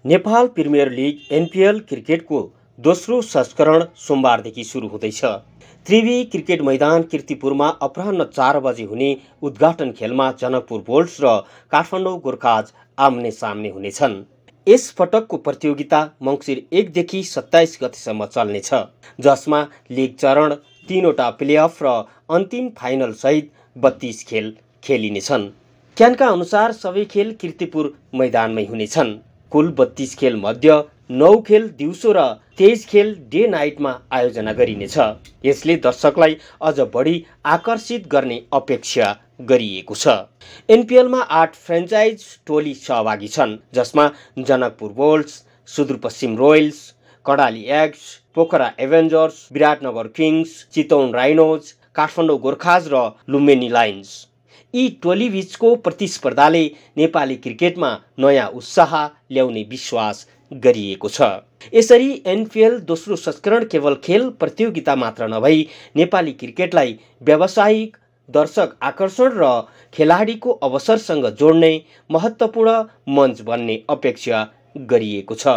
Nepal premier league NPL क्रिकेटको दोस्रो संस्करण सोमबारदेखि सुरु हुँदैछ। त्रिवी क्रिकेट मैदान कीर्तिपुरमा अपराह्न 4 बजे हुने उद्घाटन खेलमा जनकपुर बोल्ट्स र काठमाडौँ गोर्खाज आम्ने सामने हुनेछन्। यस पटकको प्रतियोगिता मङ्सिर 1 देखि 27 गतेसम्म चल्नेछ, जसमा लिग चरण, 3वटा प्लेअफ र अन्तिम फाइनल सहित 32 खेल खेलिनेछन्। क्यानका अनुसार सबै खेल कीर्तिपुर मैदानमै हुनेछन्। कुल 32 खेल मध्ये 9 खेल दिउँसो र 23 खेल डे नाइटमा आयोजना गरिनेछ। यसले दर्शकलाई अझ बढी आकर्षित गर्ने अपेक्षा गरिएको छ। एनपीएलमा 8 फ्रेन्चाइज टोली सहभागी छन्, जसमा Janakpur Bolts, Sudurpashchim Royals, Karnali Yaks, Pokhara Avengers, Biratnagar Kings, Chitwan Rhinos, Kathmandu Gurkhas र लुम्बिनी लायन्स। यी टोलीबीचको प्रतिस्पर्धाले नेपाली क्रिकेटमा नयाँ उत्साह ल्याउने विश्वास गरिएको छ। यसरी एनपीएल दोस्रो संस्करण केवल खेल प्रतियोगिता मात्र नभई नेपाली क्रिकेटलाई व्यावसायिक, दर्शक आकर्षण र खेलाडीको अवसरसँग जोड्ने महत्त्वपूर्ण मञ्च बन्ने अपेक्षा गरिएको छ।